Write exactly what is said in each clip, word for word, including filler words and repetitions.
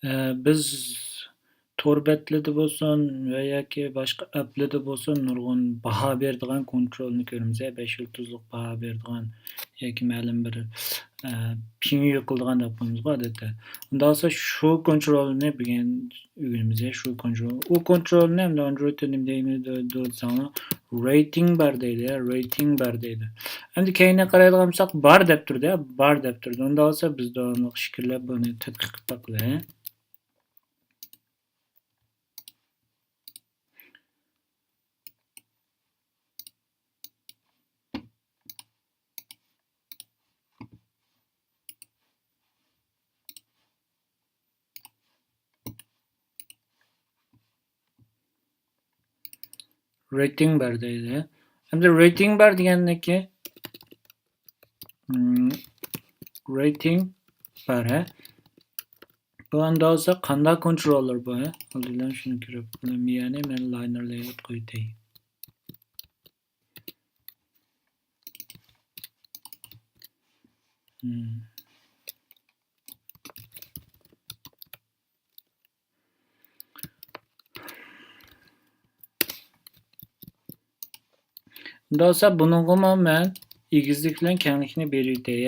ئە، بىز تور بەتلىرىدە بولسۇن ۋە ياكى باشقا ئەپلىرىدە بولسۇن، نۇرغۇن باھا بېرىدىغان كونترولنى كۆرىمىز. بەش يۇلتۇزلۇق باھا بېرىدىغان ياكى مەلۇم بىر، ئە، پىڭيۈ قىلىدىغان دەپ قويىمىزغۇ ئادەتتە. ئۇنداق بولسا شۇ كونترولنى بۈگۈن ئۆگىنىمىز. شۇ كونترول. ئۇ كونترولنى ئەمدى ئاندرويدتا نېمە دەيمىز دە-، دە-، دېسەڭلار، رېيتىڭ بار دەيدۇ، رېيتىڭ بار دەيدۇ. ئەمدى كەينىگە قارايدىغان بولساق، بار دەپ تۇرىدۇ، بار دەپ تۇرىدۇ. ئۇنداق بولسا بىز داۋاملىق شىكىللەپ بۇنى تەتقىق قىلىپ باقىلى. رېيتىڭ بار دەيدۇ. ئەمدى رېيتىڭ بار دېگەندىكى، رېيتىڭ بار، ھە. بۇ ئەمدى بولسا قانداق كونتروللېر بۇ، ھە؟ ئالدى بىلەن شۇنى كۆرۈپ، مىيەنى مەن لاينېر لەيئاۋۇت قويۇۋېتەي. ئۇنداق بولسا بۇنىڭغىمۇ مەن ئېگىزلىك بىلەن كەڭلىكنى بېرىۋېتەي.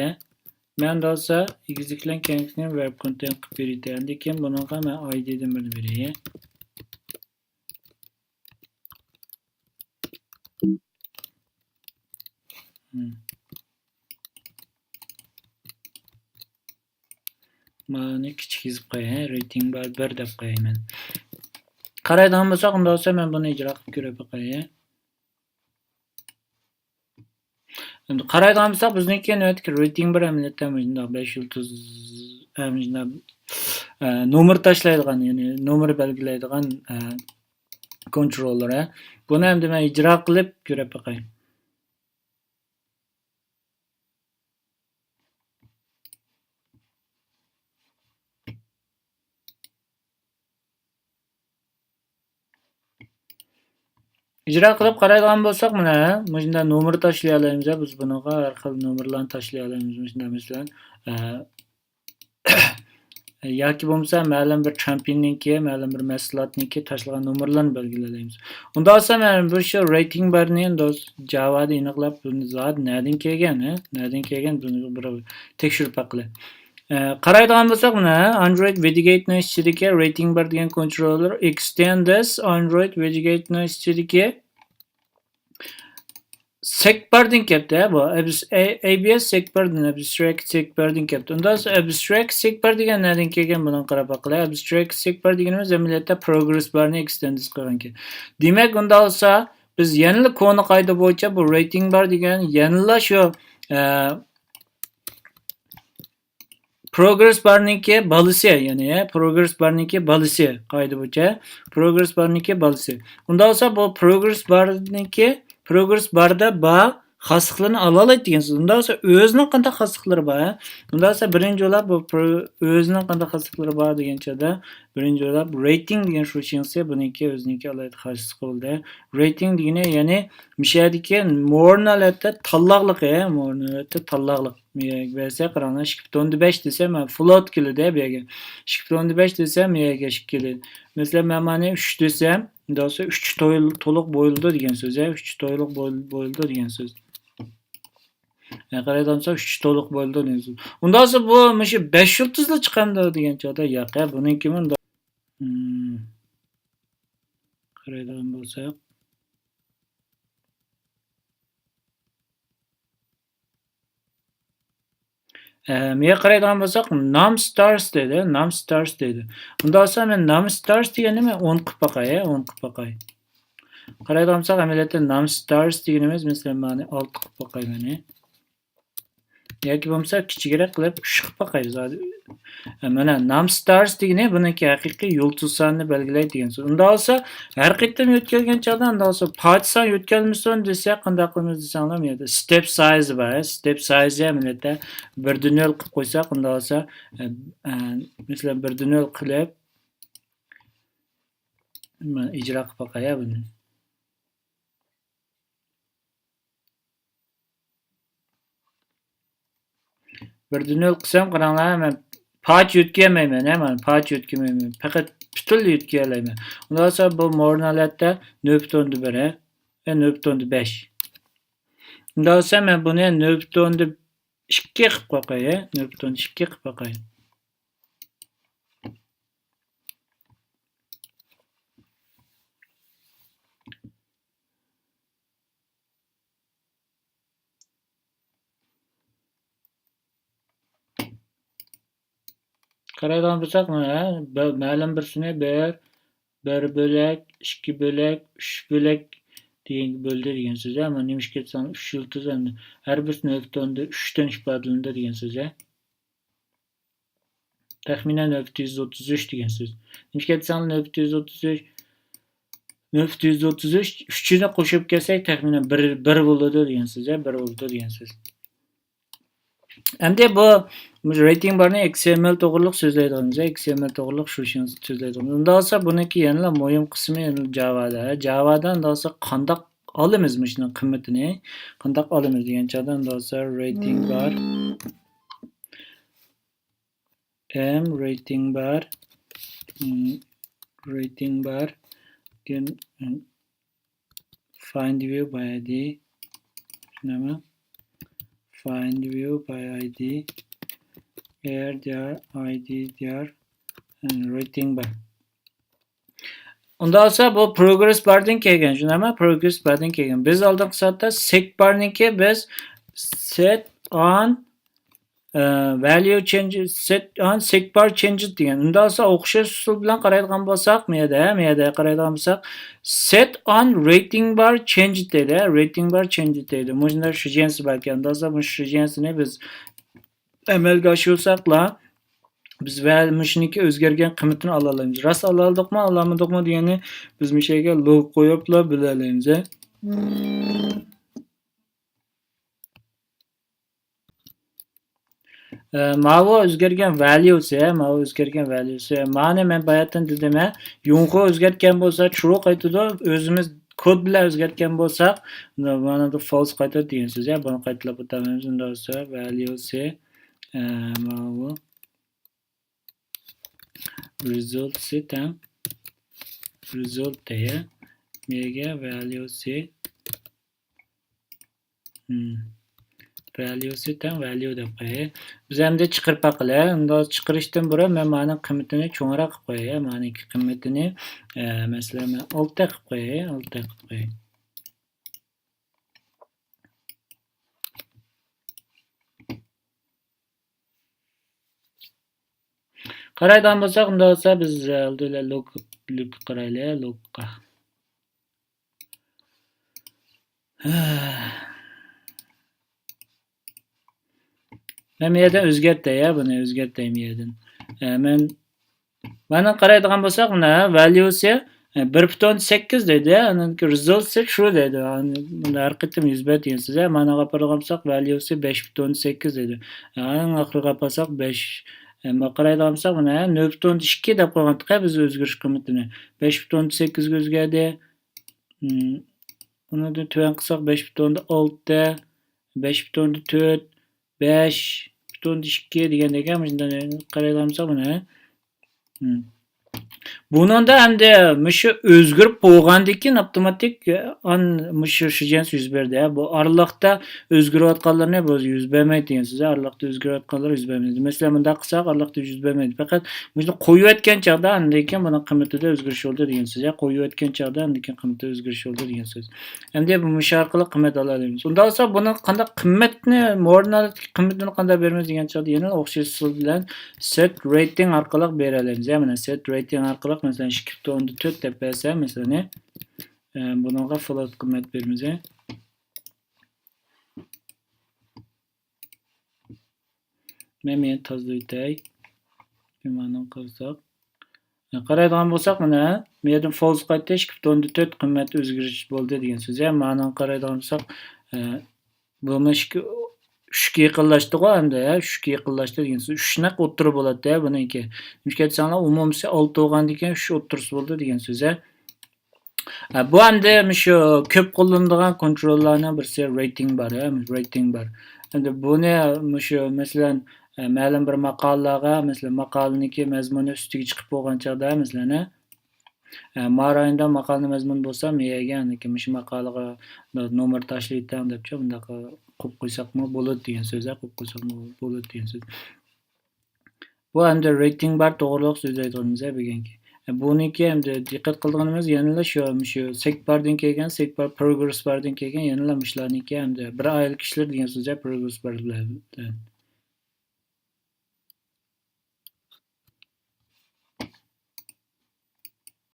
مەن ئۇنداق بولسا ئېگىزلىك بىلەن كەڭلىكنى ۋېب كونتېنت قىلىپ بېرىۋېتەي. ئاندىن كېيىن بۇنىڭغا مەن ئايدىدىن بىرنى بېرەي. مانى كىچىك يېزىپ قوياي، رېيتىڭ بار بىر دەپ قوياي مەن. قارايدىغان بولساق، ئۇنداق بولسا مەن بۇنى ئىجرا قىلىپ كۆرۈپ باقاي. ئەمدى قارايدىغان بولساق، بىزنىڭكى نۆۋەتتىكى رېيتىڭ بىر ئەمەلىيەتتە مۇشۇنداق بەش يۇلتۇز، ئە، مۇشۇنداق، ئە، نومۇر تاشلايدىغان، يەنى نومۇر بەلگىلەيدىغان، ئە، كونتروللېر. بۇنى ئەمدى مەن ئىجرا قىلىپ كۆرۈپ باقاي. ئىجرا قىلىپ قارايدىغان بولساق، مانا، مۇشۇنداق نومۇر تاشلىيالايمىز، بىز بۇنىڭغا ھەر خىل نومۇرلارنى تاشلىيالايمىز، مۇشۇنداق مەسىلەن، ئە، ياكى بولمىسا مەلۇم بىر چامپىيوننىڭكى، مەلۇم بىر مەھسۇلاتنىڭكى تاشلىغان نومۇرلىرىنى بەلگىلەيمىز. ئۇنداق بولسا مەن بۇ شۇ رېيتىڭ بارنى جاۋادا ئېنىقلاپ، بۇنى زادى نەدىن كەلگەن، ھە؟ نەدىن كەلگەن، بۇنى بىر تەكشۈرۈپ باققىلى. ئە، قارايدىغان بولساق، مانا ئاندرويد ۋىدگېيتنىڭ ئىچىدىكى رېيتىڭ بار دېگەن كونتروللېر ئېكستېندېس ئاندرويد ۋىدگېيتنىڭ ئىچىدىكى سېكباردىن كەپتۇ، ھە، بۇ. ئەبس-، ئەي-، ئەي بى ئەس سېكباردىن، ئەبستراكت سېكباردىن كەپتۇ. ئۇنداق بولسا ئەبستراكت سېكبار دېگەن نەدىن كەلگەن؟ بۇنىڭغا قاراپ باقىلى. ئەبستراكت سېكبار دېگىنىمىز ئەمەلىيەتتە پروگرېس بارنى ئېكستېندېس قىلغانكەن. دېمەك، ئۇنداق بولسا بىز يەنىلا كونا قائىدە بويىچە بۇ رېيتىڭ بار دېگەن يەنىلا شۇ، ئە، پروگرېس بارنىڭكى بالىسى، يەنى، ھە، پروگرېس بارنىڭكى بالىسى، قائىدە بويىچە پروگرېس بارنىڭكى بالىسى. ئۇنداق بولسا بۇ پروگرېس بارنىڭكى، پروگرېس باردا بار خاسلىقلىرىنى ئالالايدۇ دېگەن سۆز. ئۇنداق بولسا ئۆزىنىڭ قانداق خاسلىقلىرى بار، ھە؟ ئۇنداق بولسا بىرىنچى بولاپ بۇ پرو-، ئۆزىنىڭ قانداق خاسلىقلىرى بار دېگەن چاغدا، بىرىنچى بولاپ رېيتىڭ دېگەن شۇ شىڭسى بۇنىڭكى ئۆزىنىڭكى ئالاھىدە خاسلىقى بولدى. رېيتىڭ دېگىنى، يەنى، مۇشۇ يەردىكى مورنى ھالەتتە تاللاقلىقى، ھە؟ مورنى ھالەتتە تاللاقلىق. بۇ يەرگە بەرسە، قاراڭلار، ئىككى پۈتۈن ئوندىن بەش دېسەم، مەن فلوت كېلىدۇ بۇ يەرگە. ئىككى پۈتۈن ئوندىن بەش دېسەم، بۇ يەرگە ئىككى كېلىدۇ. مەسىلەن، مەن مانا ئۈچ دېسەم، ئۇنداق بولسا ئۈچ تول-، تولۇق بويىلىدۇ دېگەن سۆز، ھە، ئۈچ تولۇق بوي-، بويىلىدۇ دېگەن سۆز. ھە، قارايدىغان بولسا، ئۈچ تولۇق بويىلىدۇ دېگەن سۆز. ئۇنداق بولسا بۇ مۇشۇ بەش يۇلتۇزلا چىقامدۇ دېگەن چاغدا، ياق، ھە، بۇنىڭكى مۇنداق. قارايدىغان بولساق، ئە، مېيە قارايدىغان بولساق، نام ستارس دەيدۇ، نام ستارس دەيدۇ. ئۇنداق بولسا مەن نام ستارس دېگەننى مەن ئون قىلىپ باقاي، ئون قىلىپ باقاي. قارايدىغان بولساق، ئەمەلىيەتتە نام ستارس دېگىنىمىز، مەسىلەن، مانا ئالتە قىلىپ باقاي مەن. ياكى بولمىسا كىچىكرەك قىلىپ ئۈچ قىلىپ باقاي زادى. ئە، مانا نام ستارس دېگىنى بۇنىڭكى ھەقىقىي يۇلتۇز سانىنى بەلگىلەيدۇ دېگەن سۆز. ئۇنداق بولسا ھەر قېتىم يۆتكەلگەن چاغدا، ئۇنداق بولسا پاچ سان يۆتكەلمىسۇن دېسە، قانداق قىلىمىز دېسەڭلار، بۇ يەردە ستېپ سايز بار. ستېپ سايز ئەمەلىيەتتە بىردە نۆل قىلىپ قويساق، ئۇنداق بولسا، ئە، ئە، مەسىلەن، بىردە نۆل قىلىپ، مەن ئىجرا قىلىپ باقاي بۇنى. بىردە نۆل قىلسام، قاراڭلار، مەن پاچ يۆتكىيەلمەيمەن، ھە، مانا پاچ يۆتكىيەلمەيمەن. پەقەت پۈتۈنلەي يۆتكىيەلەيمەن. ئۇنداق بولسا بۇ مورنالەتتە نۆل پۈتۈن ئوندىن بىر، ھە، ۋە نۆل پۈتۈن ئوندىن بەش. ئۇنداق بولسا مەن بۇنى نۆل پۈتۈن ئوندىن ئىككى قىلىپ باقاي، ھە، نۆل پۈتۈن ئوندىن ئىككى قىلىپ باقاي. قارايدىغان بولساق، مانا، بە-، مەلۇم بىرسىنى بىر، بىر بۆلەك، ئىككى بۆلەك، ئۈچ بۆلەك دېگەنگە بۆلدى دېگەن سۆز. ئەمما نېمىشقا دېسەڭ، ئۈچ يۇلتۇز ئەمدى ھەر بىرسى نۆل پۈتۈن ئوندىن ئۈچتىن ئىپادىلىنىدۇ دېگەن سۆز. تەخمىنەن نۆل پۈتۈن يۈز ئوتتۇز ئۈچ دېگەن سۆز. نېمىشقا دېسەڭ، نۆل پۈتۈن يۈز ئوتتۇز ئۈچ، نۆل پۈتۈن يۈز ئوتتۇز ئۈچ، ئۈچىنى قوشۇپ كەلسەك، تەخمىنەن بىر، بىر بولىدۇ دېگەن سۆز، ھە، بىر بولىدۇ دېگەن سۆز. ئەمدى بۇ رېيتىڭ بارنى ئېكس ئېم ئېل توغرىلىق سۆزلەيدىغان بولسا، ئېكس ئېم ئېل توغرىلىق شۇ ئىشنى سۆزلەيدىغان. ئۇنداق بولسا بۇنىڭكى يەنىلا مۇھىم قىسمى يەنىلا جاۋادا. جاۋادا ئۇنداق بولسا قانداق ئالىمىز مۇشۇنىڭ قىممىتىنى؟ قانداق ئالىمىز دېگەن چاغدا ئۇنداق بولسا رېيتىڭ بار. ئېم رېيتىڭ بار، ئىم، رېيتىڭ بار، كېيىن، ئىم، find view by I D، شۇنداقمۇ؟ Find view by I D، where there I D there، and رېيتىڭ بار. ئۇنداق بولسا بۇ پروگرېس باردىن كەلگەن، شۇنداقمۇ؟ پروگرېس باردىن كەلگەن. بىز ئالدىنقى سائەتتە سېك بارنىڭكى بىز set on، ئە، value change، set on seek bar change دېگەن. ئۇنداق بولسا ئوخشاش ئۇسۇل بىلەن قارايدىغان بولساق، مۇ يەردە، مۇ يەردە قارايدىغان بولساق، set on rating bar change دەيدۇ، rating bar change دەيدۇ. مۇشۇنداق شۇجيەنسى باركەن. ئۇنداق بولسا بۇ شۇجيەنسىنى بىز ئەمەلگە ئاشۇرساقلا، بىز ۋە مۇشۇنىڭكى ئۆزگەرگەن قىممىتىنى ئالالايمىز. راست ئالالدۇقمۇ، ئالالمىدۇقمۇ دېگەننى بىز مۇشۇ يەرگە لوگ قويۇپلا بىلەلەيمىز. ئە، ماۋۇ ئۆزگەرگەن ۋەليۇسى، ماۋۇ ئۆزگەرگەن ۋەليۇسى. مانى مەن باياتىن دېدىم، ھە، يۇڭخې ئۆزگەرتكەن بولسا ترۇ قايتىدۇ، ئۆزىمىز كود بىلەن ئۆزگەرتكەن بولساق، مانا فالس قايتىدۇ دېگەن سۆز، ھە، بۇنى قايتىلاپ ئۆتەلمەيمىز. ئۇنداق بولسا ۋەليۇسى، ئە، ماۋۇ رېزۇلتسى تەڭ رېزۇلت دەيە. مېگە ۋەليۇسى، ھىم. ۋەليۇسى تەڭ ۋەليۇ دەپ قوياي. بىز ئەمدى چىقىرىپ باقىلى. ئۇنداق چىقىرىشتىن بۇرۇن مەن مانىڭ قىممىتىنى چوڭراق قىلىپ قوياي. مانىڭكى قىممىتىنى، ئە، مەسىلەن، مەن ئالتە قىلىپ قوياي. ئالتە قىلىپ قوياي. قارايدىغان بولساق، ئۇنداق بولسا بىز، ئە، ئالدى بىلەن لوگ، لوگقا قارايلى، لوگقا. مەن بۇ يەردىن ئۆزگەرتەي، يا، بۇنى ئۆزگەرتەي بۇ يەردىن. ئە، مەن، مانا قارايدىغان بولساق، مانا ۋەليۇسى، ئە، بىر پۈتۈن سەككىز دەيدۇ، يا، ئاندىن كېيىن رېزۇلتسى ترۇ دەيدۇ. ئاندىن ئەر قېتىم يۈز بەردى دېگەن سۆز، يا، مانىغا ئاپارغان بولساق، ۋەليۇسى بەش پۈتۈن سەككىز دەيدۇ. ئەڭ ئاخىرىغا ئاپارساق بەش، ئە، قارايدىغان بولساق، مانا نۆل پۈتۈن ئىككى دەپ قويغانتىق، بىز ئۆزگىرىش قىممىتىنى. بەش پۈتۈن سەككىزگە ئۆزگەردى. ھىم، ئۇنىڭدىن تۆۋەن قىلساق، بەش پۈتۈن ئالتە، بەش پۈتۈن تۆت، بەش پۈتۈن ئىككى دېگەندەك، مۇشۇنداق قارايدىغان بولساق، مانا. ھىم. بۇنىڭدا ئەمدى مۇشۇ ئۆزگىرىپ بولغاندىن كېيىن ئاپتوماتىك، ئان-، مۇشۇ شۇجيەنسى يۈز بەردى. بۇ ئارىلىقتا ئۆزگىرىۋاتقانلىرىنى بۇ يۈز بەرمەيدۇ دېگەن سۆز. ئارىلىقتا ئۆزگىرىۋاتقانلار يۈز بەرمەيدۇ. مەسىلەن، مۇنداق قىلساق، ئارىلىقتا يۈز بەرمەيدۇ. پەقەت مۇشۇنى قويۇۋەتكەن چاغدا، ئاندىن كېيىن بۇنىڭ قىممىتىدە ئۆزگىرىش بولىدۇ دېگەن سۆز. يا، قويۇۋەتكەن چاغدا، ئاندىن كېيىن قىممىتى ئۆزگىرىش بولىدۇ دېگەن سۆز. ئەمدى بۇ مۇشۇ ئارقىلىق قىممەت ئالالايمىز. ئۇنداق بولسا بۇنى قانداق قىممەتنى، مورنالدىكى قىممىتىنى قانداق بېرىمىز دېگەن چاغدا يەنە ئوخشاش ئۇسۇل بىلەن set rating ئارقىلىق بېرەلەيمىز. يا، مانا set rating ئارقىلىق، مەسىلەن، ئىككى پۈتۈن ئوندىن تۆت دەپ بەرسە، مەسىلەن، ئە، بۇنىڭغا فلوت قىممەت بېرىمىز. مەن مېنى تازىلىۋېتەي. مانىڭ قىلساق. قارايدىغان بولساق، مانا، بۇ يەردىن فالس قايتتى، ئىككى پۈتۈن ئوندىن تۆت قىممەت ئۆزگىرىش بولدى دېگەن سۆز. يا، مانىڭ قارايدىغان بولساق، ئە، بۇمۇ ئىككى، ئۈچكە يېقىنلاشتىغۇ ئەمدى، يا، ئۈچكە يېقىنلاشتى دېگەن سۆز. ئۈچ نەق ئوتتۇرا بولاتتى، يا، بۇنىڭكى. نېمىشقا دېسەڭلار، ئومۇمىسى ئالتە بولغاندىن كېيىن ئۈچ ئوتتۇرىسى بولدى دېگەن سۆز، يا. ھە، بۇ ئەمدى مۇشۇ كۆپ قوللىنىدىغان كونتروللارنىڭ بىرسى رېيتىڭ بار، ھە، رېيتىڭ بار. ئەمدى بۇنى مۇشۇ، مەسىلەن، مەلۇم بىر ماقالىلەرگە، مەسىلەن، ماقالىنىڭكى مەزمۇنى ئۈستىگە چىقىپ بولغان چاغدا، مەسىلەن، ئە، ما رايوندا ماقالىنىڭ مەزمۇنى بولسا، مېيەگە، يەنى مۇشۇ ماقالىغا نومۇر تاشلىۋېتىڭ دەپچۇ، بۇنداق قويۇپ قويساقمۇ بولىدۇ دېگەن سۆز، قويۇپ قويساقمۇ بولىدۇ دېگەن سۆز. بۇ ئەمدى رېيتىنگ بار توغرىلىق سۆزلەيدىغىنىمىز بۈگۈنكى. بۇنىڭكى ئەمدى دىققەت قىلىدىغىنىمىز يەنىلا شۇ، شۇ سېك باردىن كەلگەن، سېك بار، پروگرېس باردىن كەلگەن يەنىلا مۇشۇلارنىڭكى ئەمدى بىر ئايلىق ئىشلار دېگەن سۆز، پروگرېس بار بىلەن.